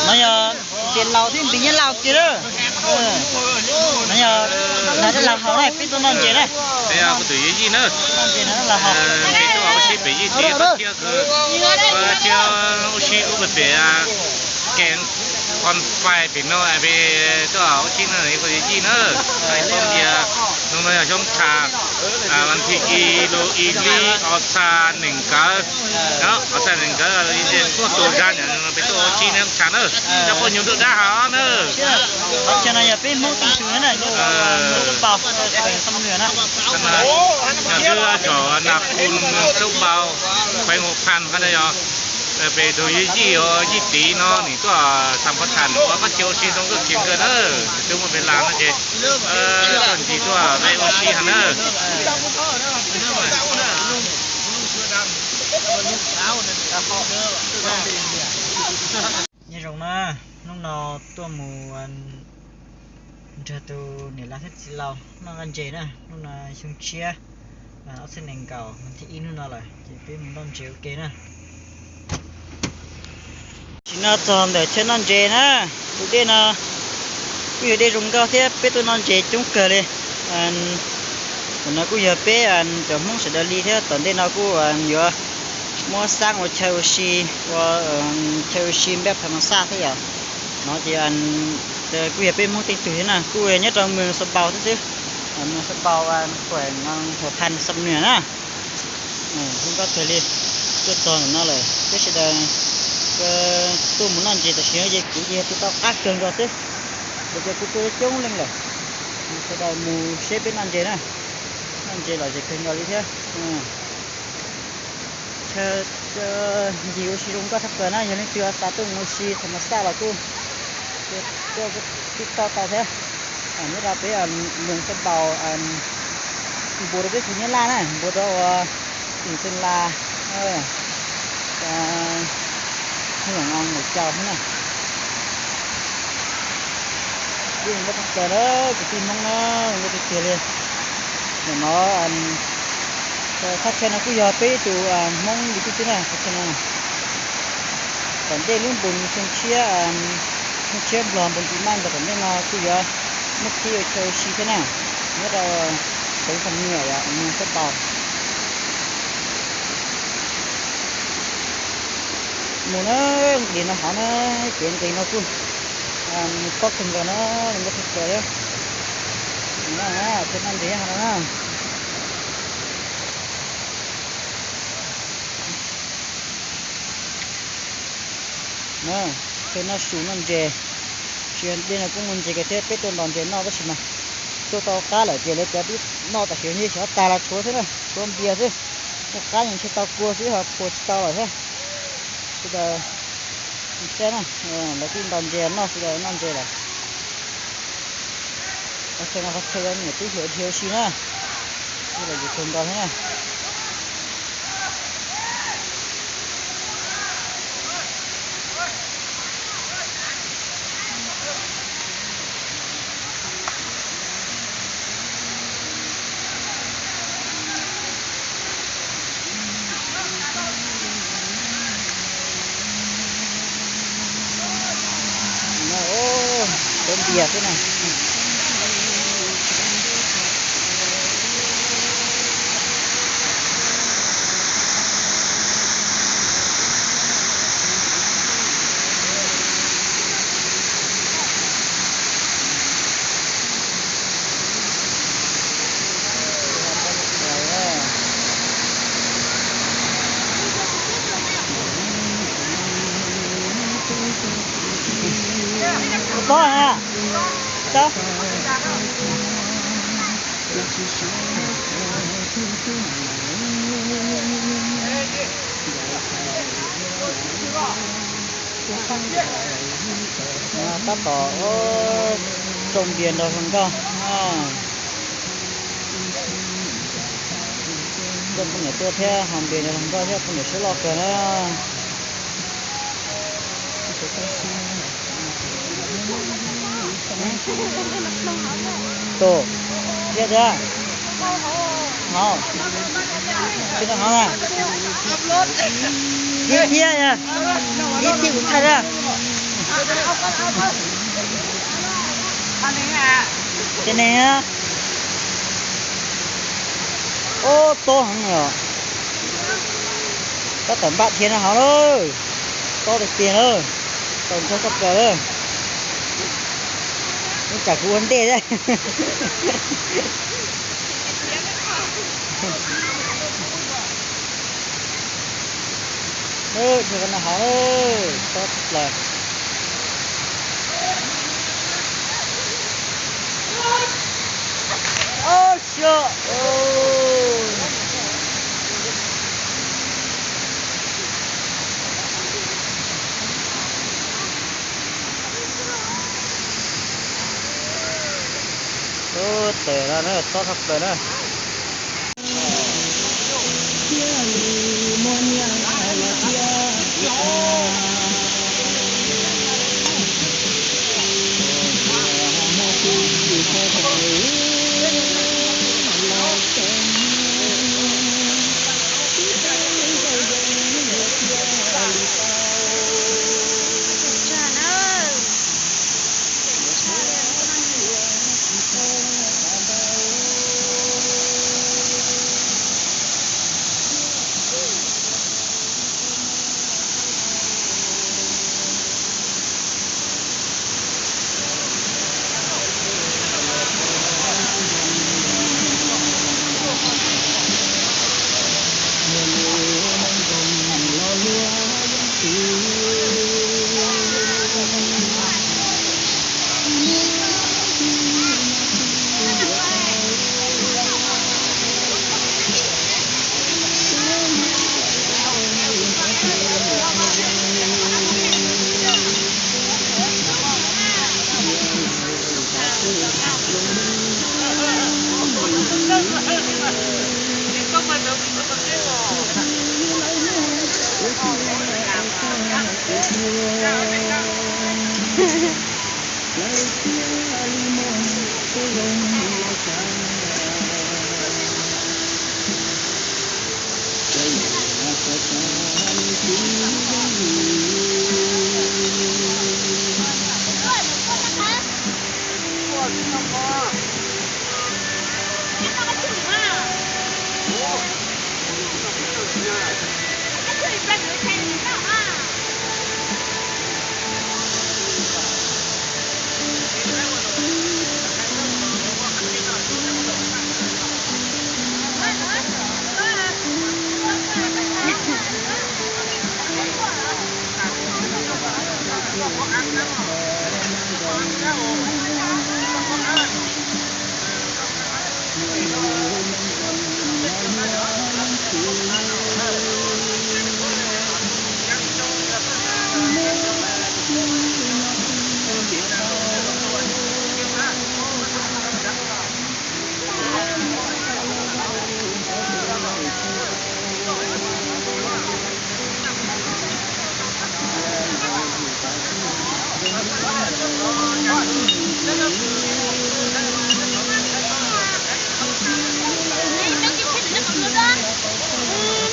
No yog tias laus thiab npis nyab laus kiag na. No yog lag dab lag haus na, peb tuaj noj ntses na. Kuv tus yawg yij na, noj ntses na lag haus. Peb tuaj ua si pem yij tsev, qhov txhia kawg, qhov txhia ua si ub pem kev phon fais pem no, peb tuaj ua si no, kuv tus yawg yij na. Xyoo tias, no no yog xyoo tshav, vas thib ib lub ib hlis ob txhiab nees nkaum, ob txhiab nees nkaum tuaj tua zaj no peb tuaj ua si na tshav na, cov poj nyuj ntuj dab hav na. Qhov chaw no yog peb Hmoob teej tug na, Xub Npau, Xam Nuas na. Yog twb zos Nas Khoo, Xub Npau, kheev Hu Phas qhov no yog peb tus yawg yij, yij txiv no nws tuaj Xam Phas Thas ua qhov chaw ua si zoo nkauj kawg kiag na. Twb muaj peb lag no ces tuaj ncig tuaj peb ua si heev na. Nyob zoo na, hnub no tuaj mus nrog tus niam laus thiab txiv laus noj ntses na, hnub no xyoo tshiab ob txhiab nees nkaum, vas thib ib hnub no lawm ces peb mus noj ntses ua ke na. Tam sim no txog ntawm chaw noj ntses na, tus dej no kuj yog dej zoo nkauj thiab peb tuaj noj ntses coob kawg li. Tam no kuj yog peb cov Hmoob sawv daws li thiab, tom ntej no kuj yuav muab xab ua chaw ua si, ua chaw ua si npaj phas mas xaj thiab yom. No ces kuj yog peb Hmoob teej tug thiab na, kuj nyob rau moos Xas Npaus thiab xwb. Moos Xas Npaus, quam Huas Phas, Xam Nuas na. Zoo nkauj kawg li. Tuaj txog ntawm no lawm peb sawv daws tuaj mus noj ntses, tam sim no ces kuv ces yog tus tau qab kawg nkaus xwb, vim tias kuv tua coob leej lawm. Sawv daws mus seb peb noj ntses na, noj ntses lom zem kawg nkaus li thiab. Chaw ncig ua si zoo nkauj tshaj plaws na, yog leej twg xav tuaj mus ua si phas mas xaj los kuj tuaj tau thiab. Nyob rau peb moos Xas Npaus, npuav rau peb xeev Nyab Laj na, npuav rau uas tỉnh Sơn La, huyện Mộc Châu thiab na. Zoo nkauj tshaj plaws na, kwv tij Hmoob na, zoo nkauj tiag tiag li. Ntawm no, qhov chaw no kuj yog peb tus Hmoob li xwb xwb na, qhov chaw no. Tom ntej lub npus xyoo tshiab, xyoo tshiab Nplog npus nti maj ntawd tom ntej no kuj yuav muab qhib ua chaw ua si thiab na, nyob rau xeev Xam Nuas, moos Xas Npaus. Mus na, nqis no hov na, kev nqis no kuj pob kawg nkaus na, zoo nkauj tshaj plaws thiab. Chaw noj ntses hov no na. Chaw noj su noj ntses, tsis yog dej no kuj muaj ntses kawg thiab, peb tuaj ntos ntses noj tab sis mas tuaj tau qab lawm ces lawv cov twb noj tam sim no xyov tag los tshuav xwb na, tshuav npias xwb. Muaj qab yeej ntshe tau kua xwb ho phua tsis tau lawm thiab. Sawv daws saib na, lawv twb ntos ntses noj, sawv daws noj ntses lawm. Qhov chaw no qhov chaw uas niam tub hluas dhia ua si na, los yus kawg nkaus thiab na. Cov npias xwb na. Tau na, tau. Tab tom tsau npias nrog hluas nkauj. Coj poj niam tuaj thiab haus npias nrog hluas nkauj thiab, poj niam siab loj kawg na. Tus, thiab thiab. Hov, tsis tau hov na. Ib thiab, ib thiab kuv thaij na. Ces ne, ub, tob heev os. Tab tom npaj dhia no hov lawm. Tob tiag tiag lawm. Tau ntxhab tshaj plaws lawm. Ub, tsam kuv ua ntej thiab. Dhia no hov lawm, tob tshaj plaws. Ub, siab. Ub, tes no na, tob tshaj plaws na.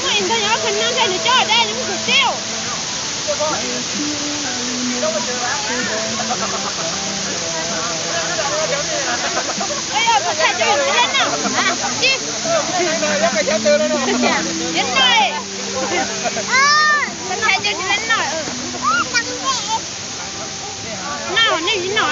Muaj ib ntag nyob qhov no ntshe nws coj dab nws muaj tus txiv. Yog tus thaij cov nws dab no, tsis, dab no, tus thaij cov nws dab no. No, nej tsis no.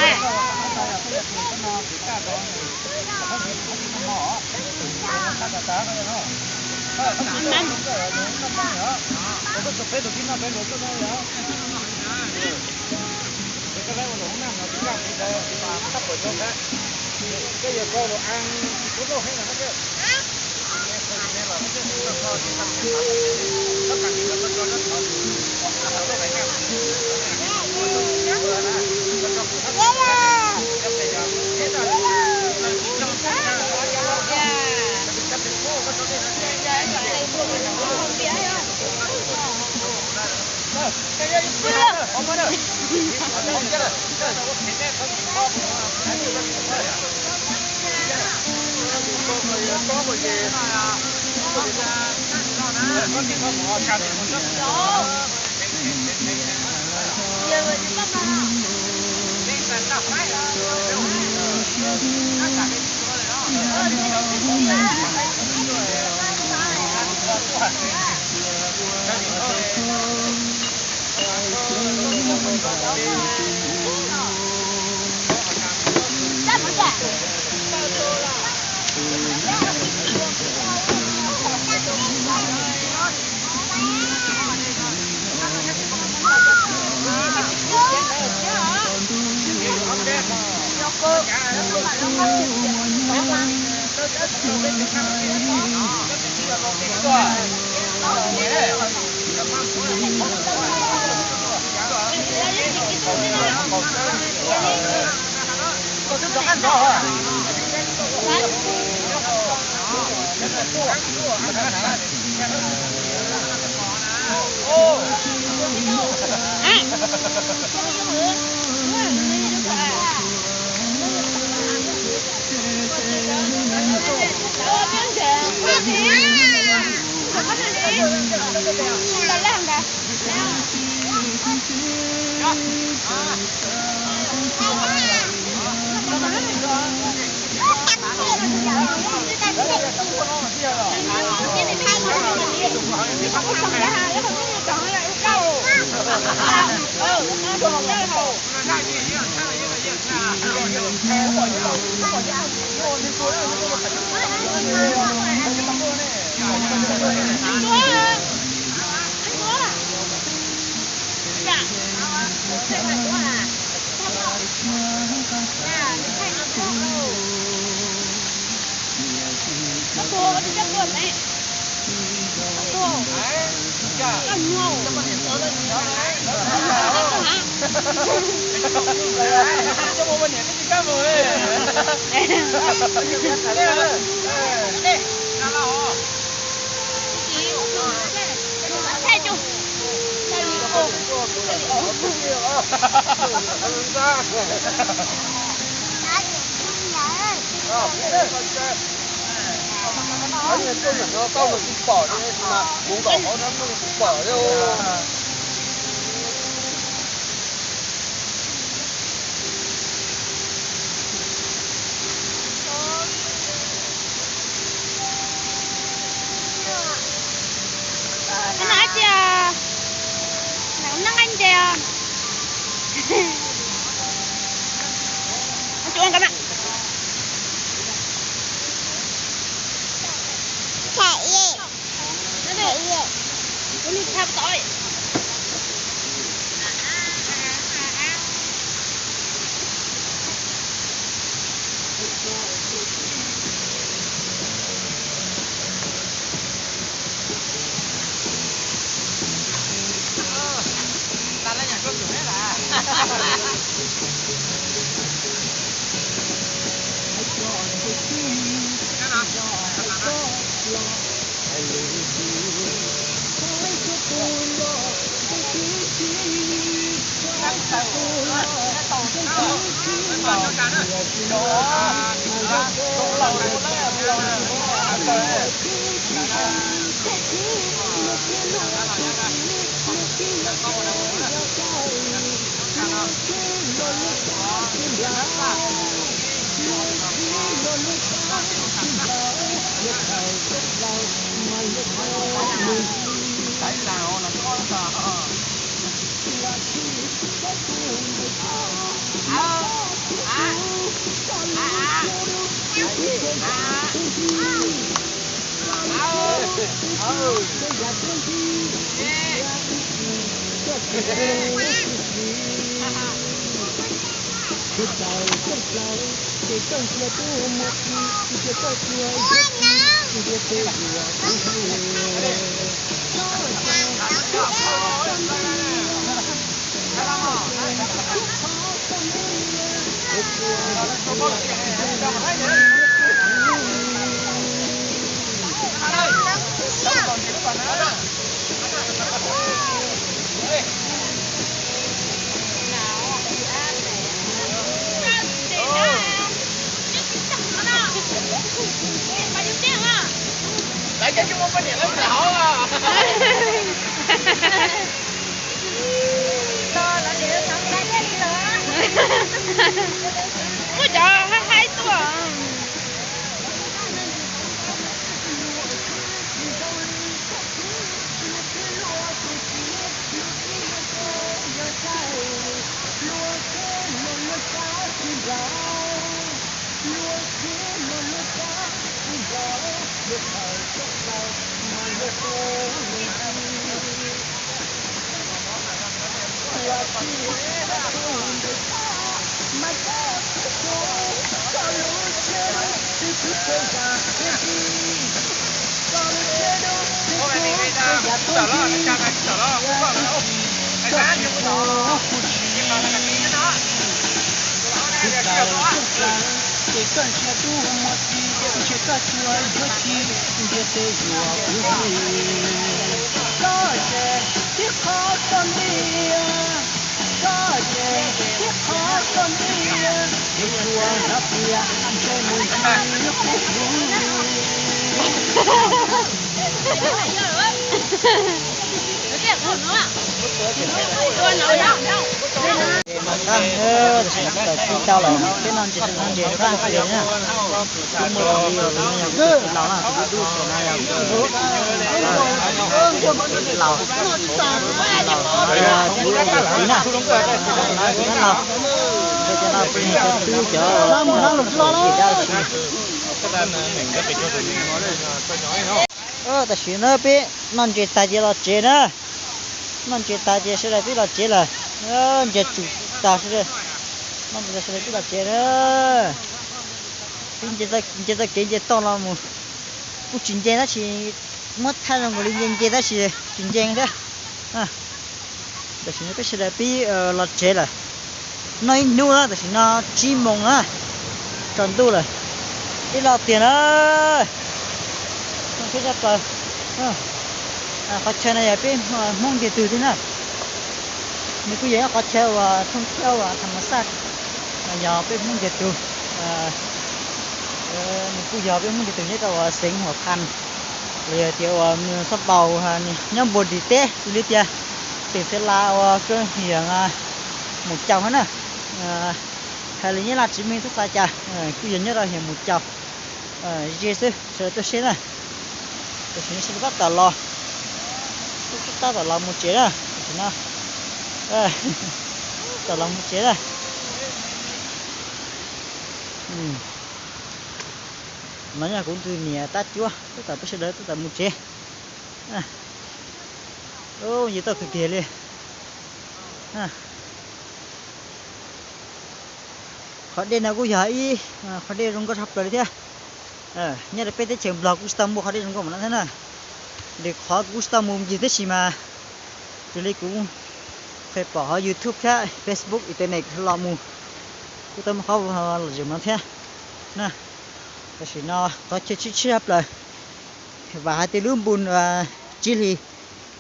Tau tus pom, kuv nkaum hauv no kuj tus pom thiab. Noj dab tsi os? Noj nqaij ntses os. Muaj cov haib haib tuaj. Ces koj ntsia dub muag txiv, ntsia koj cuag yuav txiv, ntsia tej yuav kuv txiv. Koj ces tib qho koj ntiag, koj ces tib qho koj ntiag, yuav tsuas hnov tias ntsej muag ntxim qub. Tam sim no tawm tib tau lawm, peb noj ntses, noj ntses rau qab ntses na. Twb muaj tus li, tus no yog kuv tus txiv laus na, tus dub dub saum no yog kuv tus txiv laus, tus txiv laus, tus no yog kuv tus txiv na. Tus no laus, cov no peb yog cov tub cov tsis dab tsi. Tam sim no peb noj ntses tag ces los tsev na. Noj ntses tag ces sawv daws peb los tsev lawm. Nce tsum tag sawv daws, noj ntses tag sawv daws peb los tsev na. Peb nce txoj kev nce toj los mus, kuj tsis nce tab sis muab thaj zoo nkaus li nce nce tab sis tsis nce thiab. Tam sim no peb sawv daws peb los tsev lawm. Noj ib hnub na, tam sim no tsib moos na, tsaus ntuj lawm. Ib lo tiag na, zoo siab tshaj plaws. Qhov chaw no yog peb Hmoob ntiag tug thiab na. Nws kuj yog ib qhov chaw uas thooj thiab uas tham mas xaj, yog peb Hmoob ntiag tug. Nws kuj yog peb Hmoob ntiag tug nyob rau uas xeev Huam Qhas, los yog tias uas Xab Npaus, nyob Npuag Dim teb, xws li tias tỉnh Sơn La uas koj hiam Mus Caus na. Hais lus Nyab Laj tsis meej txhob xav cas, kuj yog nyob rau hiam Mus Caus. Ze xwb, sawv daws tuaj seb na. Tam sim no sawv daws tab tom los, tab tom los mus tsev na, tam sim no tab tom los mus tsev na. No yog kuv tus niam tab cuab, tab tom peb sawv daws tab tom mus tsev. Yus tau kawg kiag li. Qhov dej no kuj yog ib qhov dej zoo nkauj tshaj plaws li thiab. Nyob rau peb teb chaws Nplog kuj tsis tau muaj qhov dej zoo nkauj npaum no thiab na. Lwm qhov kuj tsis tau mus ncig tab sis mas raws li kuv pheej pom hauv YouTube thiab Facebook, internet los mus, kuj tau muaj qhov lom zem no thiab na. Tam sim no qhov chaw tshiab tshiab tshaj plaws, vam hais tias lub npu tsib hlis,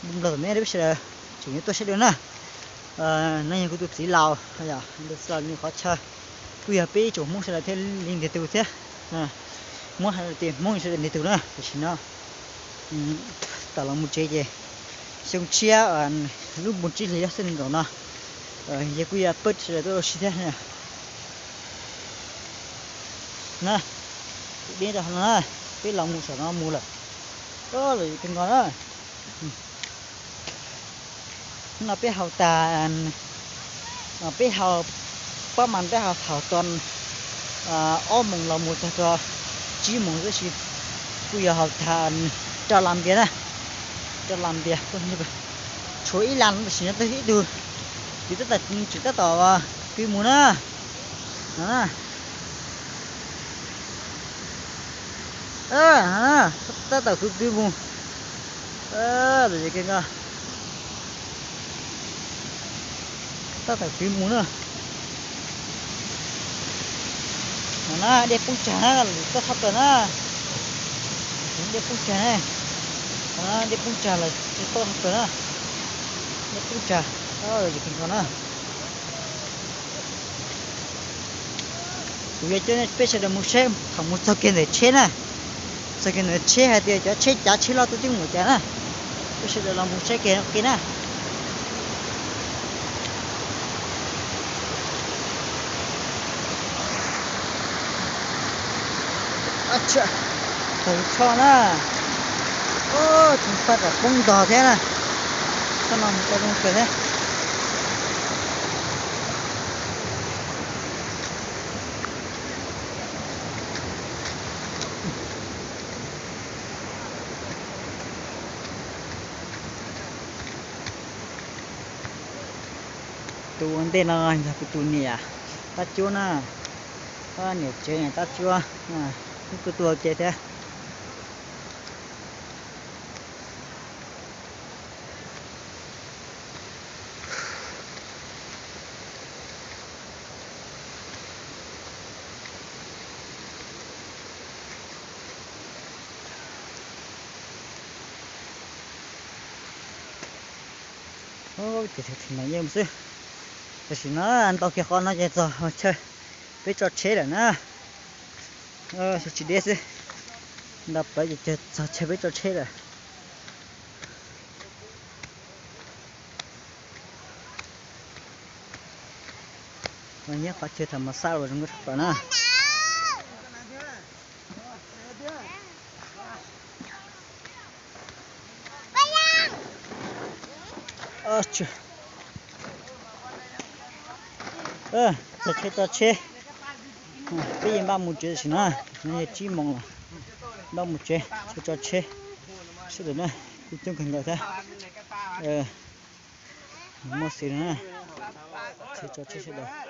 npu Nplog tom me peb sawv daws tseem yuav tuaj saib dua na. No yog kuv tus txiv laus, tus txiv laus nws qhov chaw, kuj yog peb ib tsoom Hmoob sawv daws thiaj li ntiag tug thiab. Muab hais tias Hmoob sawv daws ntiag tug na, tam sim no tawm los mus tsev ces xyoo tshiab lub npu tsib hlis xwb nkaus no, yog kuj yog pab sawv daws tuaj ua si thiab. Na, kuv deb rau hauv no na, peb los mus saum no mus lawm. Lom zem kawg nkaus na. Hnub no peb haus tag, peb haus, pab mas peb haus thaum txog ob moos los mus txog rau tsib moos tab sis kuj yog haus tag rau las npias na, rau las npias, tshuav ib las tam sim no twb ib tug, ces tab tom, tseem tab tom kwv mus na. Tab tom kwv kwv mus. Lom zem kawg nkaus. Tab tom kwv mus na. No na, dej poob tsag na, lawm tuaj tshaj plaws na. Dej poob tsag na. No na, dej poob tsag lawm, tuaj tshaj plaws na. Dej poob tsag, lom zem kawg nkaus na. Kuv yuav coj peb sawv daws mus saib thaum mus txog kiag ntawm tsheb na. Tsheb hais tias cov tsheb cav tsheb loj twb twb mus cas na. Peb sawv daws los mus saib kiag qi na. Taug lub tshoj na. Tseem faj tsam poob ntog thiab na. Tshoj no mus tau zoo kawg thiab. Tus ua ntej no yog kuv tus niam Tab Cuab na. Niam tsev niam Tab Cuab, kuj tuaj ua ke thiab. Ces tsis mas yeej xwb. Tam sim no ntau kiag qhov no ces txog chaw peb tso tsheb lawm na. Tsis deb xwb, ntau plawv ces txog chaw peb tso tsheb lawm. Nyob qhov chaw thaum mus xaj uas zoo nkauj tshaj plaws na. Txog chaw tso tsheb, peb yeej npaj mus tsev tam sim no, no yog tsib moos lawm, npaj mus tsev, chaw tso tsheb sawv daws na, kuj coob kawg nkaus thiab. Muaj xwb na, chaw tso tsheb sawv daws.